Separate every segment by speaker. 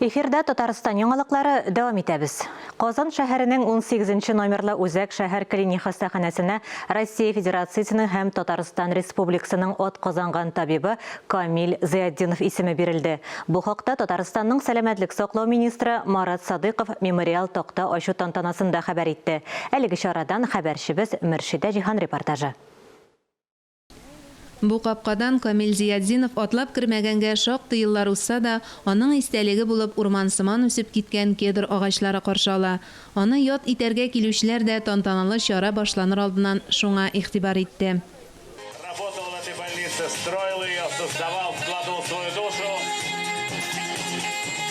Speaker 1: Эфирда Татарстан яңалыклары дәвам итәбез. Казан шәһәренең 18 нче номерлы үзәк шәһәр клиник хастаханәсенә Россия Федерациясенең һәм Татарстан Республикасының атказанган табибы Камил Зыятдинов исеме бирелде. Бу хакта Татарстанның сәламәтлек саклау министры Марат Садыйков мемориал такта ачу тантанасында хәбәр итте. Әлеге чарадан хәбәрчебез Мөршидә Җиһан репортажы.
Speaker 2: Бу капкадан Камил Зиятдинов атлап кермәгәнгә шактый еллар узса да, аның истәлеге булып урмансыман үсеп киткән кедр агачлары каршы ала. Аны яд итәргә килүчеләр дә тантаналы чара башланыр алдыннан шуңа игътибар итте.
Speaker 3: Работал в этой больнице, строил ее, создавал, вкладывал свою душу.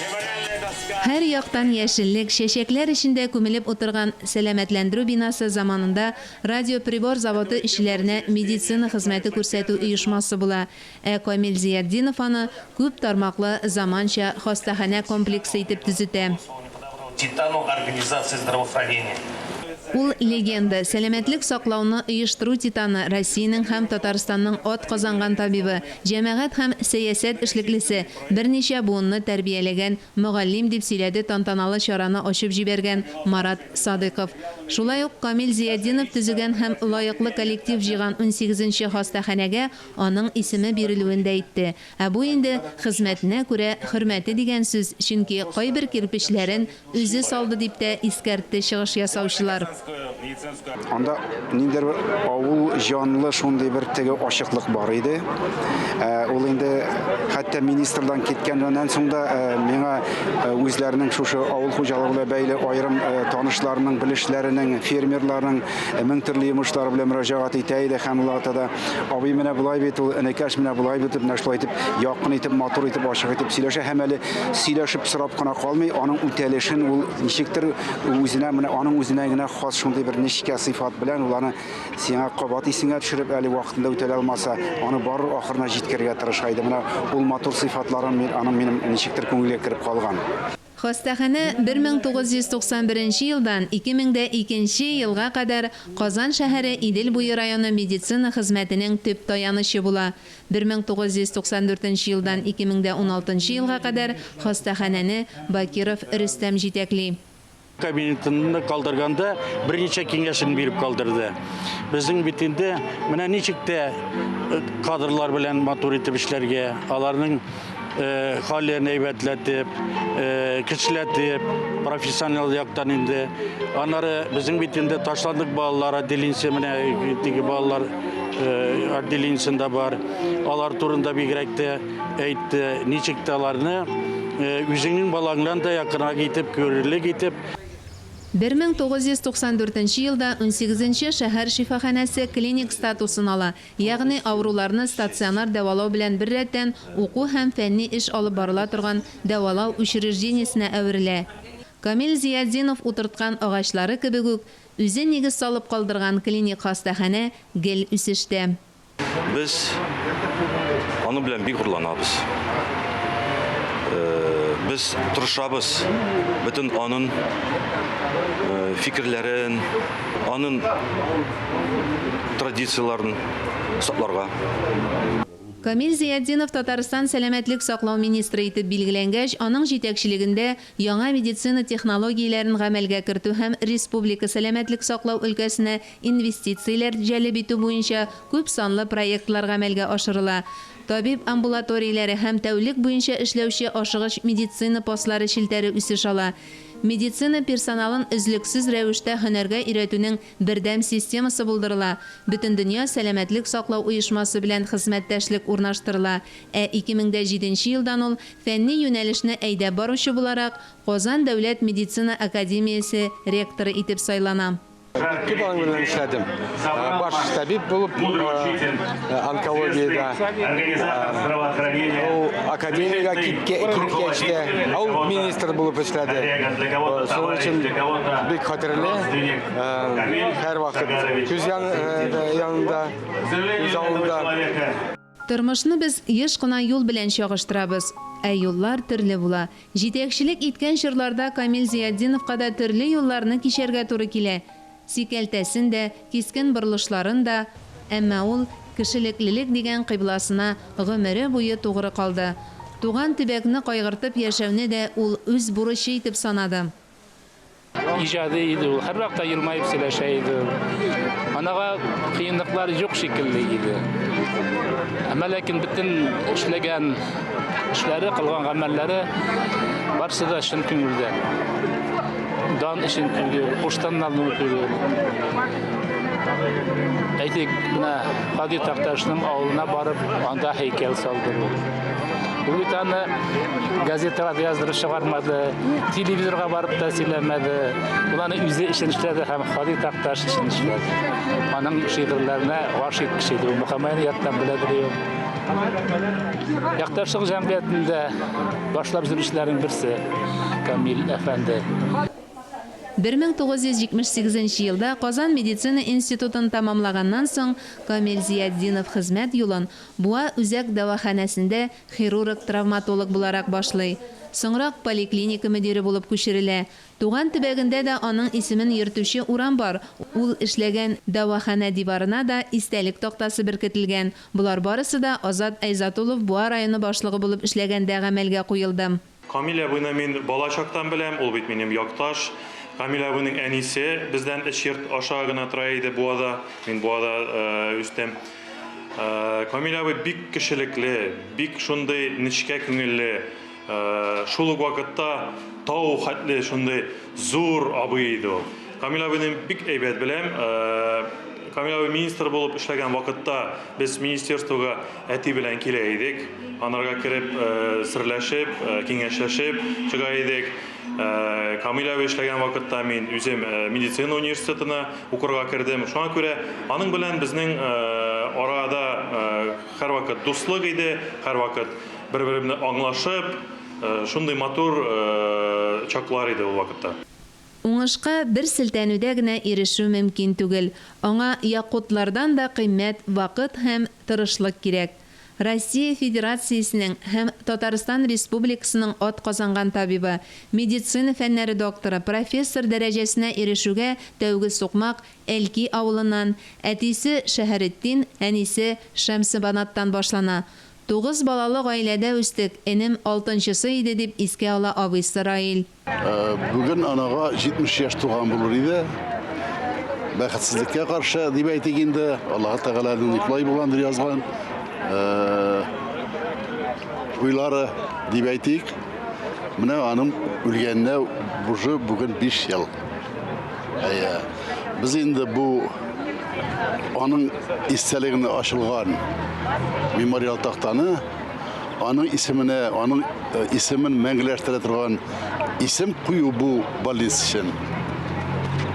Speaker 3: Мемориальная доска.
Speaker 2: Һәр яктан яшеллек, чәчәкләр эчендә күмелеп утырган сәламәтләндерү бинасы заманында Радиоприбор заводы эшчеләренә медицина хезмәте күрсәтү оешмасы була, ә Камил Зиятдинов аны күп тармаклы заманча хастаханә комплексы итеп төзетә.
Speaker 3: Титану организации здравоохранения.
Speaker 2: Ул, легенда, сәламәтлек саклауны оештыру титаны, Россиянең һәм Татарстанның атказанган табибы, җәмәгать һәм сәясәт эшлеклесе, берничә буынны тәрбияләгән мөгаллим, дип сөйләде тантаналы чараны ачып җибәргән Марат Садыйков. Шулай ук Камил Зиятдинов төзегән һәм лаеклы коллектив җыйган унсигезенче хастаханәгә аның исеме бирелүен дә әйтте. Ә бу инде, хезмәтенә күрә хөрмәте дигән сүз, чөнки кайбер кирпечләрен үзе салды, дип тә искәртте чыгыш ясаучылар.
Speaker 4: Анда ниндидер бер авыл җанлы шундый бер теге ачыклык бар иде. Э, ул инде хәтта министрдан киткәннән соң да э, миңа э, үзләренең шушы авыл хуҗалыгы белән бәйле аерым танышларының, белешләренең, фермерларның мең төрле йомышлары белән мөрәҗәгать итә иде һәм ул да абый менә болай бит ул, энекәш менә болай бит, менә шулай итеп якын итеп, матур итеп, ачык итеп сөйләшә һәм әле сөйләшеп сорап кына калмый, аның үтәлешен ул ничектер Үзенә менә аның үзенә генә хас шундый бер нечкә сыйфат белән ул аны сиңа кабат исеңә төшереп, әле вакытында үтәлә алмаса, аны барыр ахырына җиткерергә тырыша иде. Менә ул матур сыйфатлары аның минем ничектер күңелгә кереп калган.
Speaker 2: Хастаханә 1991 елдан 2002 елга кадәр Казан шәһәре Идел буе районы медицина хезмәтенең төп таянычы була. 1994 елдан 2016 елга кадәр хастаханәне Бакиров Рөстәм җитәкли.
Speaker 5: Кабинетында калдырганда берничә киңәшен биреп калдырды. Безнең бит инде менә ничек тә э, кадрлар белән матур итеп эшләргә, аларның э, хәлен әйбәтләтеп, э, көчләтеп, профессионал яктан инде. Аннары безнең бит инде ташландык балалар отделениесе менә теге балалар Э, отделениесендә бар. Алар турында бигрәк тә әйтте, ничек тә аларны э, үзеңнең балаңнан да якынрак итеп, күрерлек итеп.
Speaker 2: 1994 елда унсигезенче шәһәр шифаханәсе клиник статусын ала, ягъни авыруларны стационар дәвалау белән беррәттән уку һәм фәнни эш алып барыла торган дәвалау учреждениесенә әверелә. Камил Зиятдинов утырткан агачлары кебек үк, Үзе нигез салып калдырган клиник хастаханә гел үсештә.
Speaker 6: Без аның белән бик горурланабыз. Без тырышабыз бөтен анын фикерләрен, анын традицияләрен сакларга.
Speaker 2: Камил Зыятдинов Татарстан сәламәтлек саклау министры итеп билгеләнгәч, аның җитәкчелегендә яңа медицина технологияләрен гамәлгә кертү һәм республика сәламәтлек саклау өлкәсенә инвестицияләр җәлеп итү буенча күп санлы проектлар гамәлгә ашырыла. Табиб амбулаторияләре һәм тәүлек буенча эшләүче ашыгыч медицина постлары челтәре үсеш ала. Медицина персоналын өзлексез рәвештә һөнәргә өйрәтүнең бердәм системасы булдырыла, Бөтендөнья сәламәтлек саклау оешмасы белән хезмәттәшлек урнаштырыла, ә 2007 нче елдан ул, фәнни юнәлешне әйдәп баручы буларак, Казан дәүләт медицина академиясе ректоры итеп сайлана.
Speaker 7: Бик күп аның белән эшләдем. Баш табиб булып онкологиядә. Ул академиягә киткәч тә, ул министр булып эшләде. Шуның өчен бик хәтерле. Һәрвакыт күз янында, күз алдында.
Speaker 2: Тормышны без еш кына юл белән чагыштырабыз. Ә юллар төрле була. Җитәкчелек иткән чорларда Камил Зыятдиновка да төрле юлларны кичәргә туры килә. Сикәлтәсен дә, кискен борылышларын да. Әмма ул кешелеклелек дигән кыйбласына гомере буе тугры калды. Туган төбәкне кайгыртып яшәүне дә ул үз бурычы итеп санады.
Speaker 8: Иҗади иде ул, һәрвакытта елмаеп сөйләшә иде ул. Анага кыенлыклар юк шикелле иде. Әмма ләкин бөтен эшләгән эшләре, кылган гамәлләре барысы да чын күңелдән. Дан өчен түгел, куштаннарны түгел. Әйтик, менә Һади Такташның авылына барып, анда һәйкәл салдыру. Ул бит аны газеталарда яздырып чыгармады, телевизорга барып та сөйләмәде. Ул аны үзе өчен эшләде һәм Һади Такташ өчен эшләде. Аның шигырьләренә гашыйк кеше иде ул. Мөхәммәдне яттан беләдер юк. Якташлык җәмгыятендә башлап йөрүчеләрнең берсе Камил әфәнде.
Speaker 2: 1978 елда Казан медицина институтын тәмамлаганнан соң Камил Зиятдинов хезмәт юлын Буа үзәк дәваханәсендә хирург-травматолог буларак башлый. Соңрак поликлиника мөдире булып күчерелә. Туган төбәгендә дә аның исемен йөртүче урам бар, ул эшләгән дәваханә диварына да истәлек тактасы беркетелгән. Болар барысы да Азат Айзатуллов Буа районы башлыгы булып эшләгәндә гамәлгә куелды.
Speaker 9: Камил абыйны мин бала чактан беләм, ул бит минем якташ. Камил абыйның әнисе бездән өч йорт аша гына тора иде Буада. Мин Буада үстем. Камил абый бик кешелекле, бик шундый нечкә күңелле, шул ук вакытта тау хәтле шундый зур абый иде ул. Камил абыйны бик әйбәт беләм. Камил абый министр булып эшләгән вакытта без министерствога әти белән килә идек. Анарга кереп, серләшеп, киңәшләшеп чыга идек. Камил абый эшләгән вакытта мин үзем медицина университетына укырга кердем. Шуңа күрә аның белән безнең арада һәрвакыт дуслык иде, һәрвакыт бер-беребезне аңлашып, шундый матур чаклар иде ул вакытта.
Speaker 2: Уңышка бер селтәнүдә генә ирешү мөмкин түгел. Аңа якутлардан да кыйммәт вакыт һәм тырышлык кирәк. Россия Федерациясенең һәм Татарстан Республикасының атказанган табибы, медицина фәннәре докторы, профессор дәрәҗәсенә ирешүгә тәүге сукмак Әлки авылыннан, әтисе Шәһәретдин, әнисе Шәмсебанаттан башлана. Тугыз балалы гаиләдә үстек, энем алтынчысы иде, дип искә ала абыйсы Раил.
Speaker 10: Бүген анага 70 яшь тулган булыр иде. Бәхетсезлеккә каршы дип әйтик инде, Аллаһы Тәгаләнең шулай булгандыр язган уйлары дип әйтик. Менә аның үлгәненә уже бүген 5 ел. Әйе. Без инде бу аның истәлегенә ачылган мемориал тактаны аның исеменә, аның исемен мәңгеләштерә торган исем кую бу больница өчен.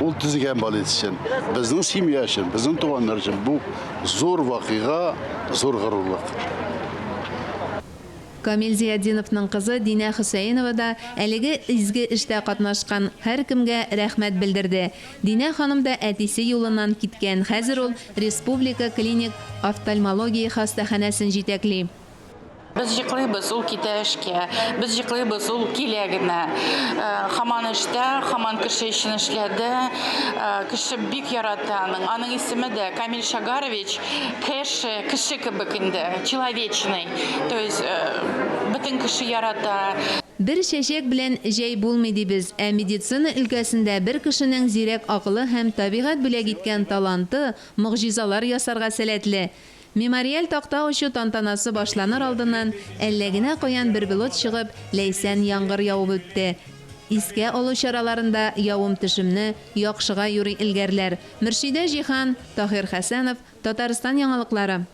Speaker 10: Ул төзегән больница өчен, безнең семья өчен, безнең туганнар өчен бу зур вакыйга, зур горурлык.
Speaker 2: Камил Зиятдиновның кызы Динә Хөсәенова да әлеге изге эштә катнашкан һәркемгә рәхмәт белдерде. Динә ханым да әтисе юлыннан киткән, хәзер ул Республика клиник офтальмология хастаханәсен җитәкли.
Speaker 11: Без йоклыйбыз, ул китә эшкә. Без йоклыйбыз, ул килә генә. Һаман эштә, һаман кеше өчен эшләде. Кеше бик ярата аның. Аның исеме дә Камил Шагарович, кеше, кеше кебек инде, человечный. То есть бөтен кеше ярата.
Speaker 2: Бер чәчәк белән җәй булмый дибез, ә медицина өлкәсендә бер кешенең зирәк акылы һәм табигать бүләк иткән таланты могҗизалар ясарга сәләтле. Мемориаль такта ачу тантанасы башланыр алдыннан әллә генә каян бер болыт чыгып, ләйсән яңгыр явып үтте. Искә алу чараларында явым-төшемне яхшыга юрый элгәрләр. Мөршидә Җиһан, Таһир Хәсәнов, Татарстан яңалыклары.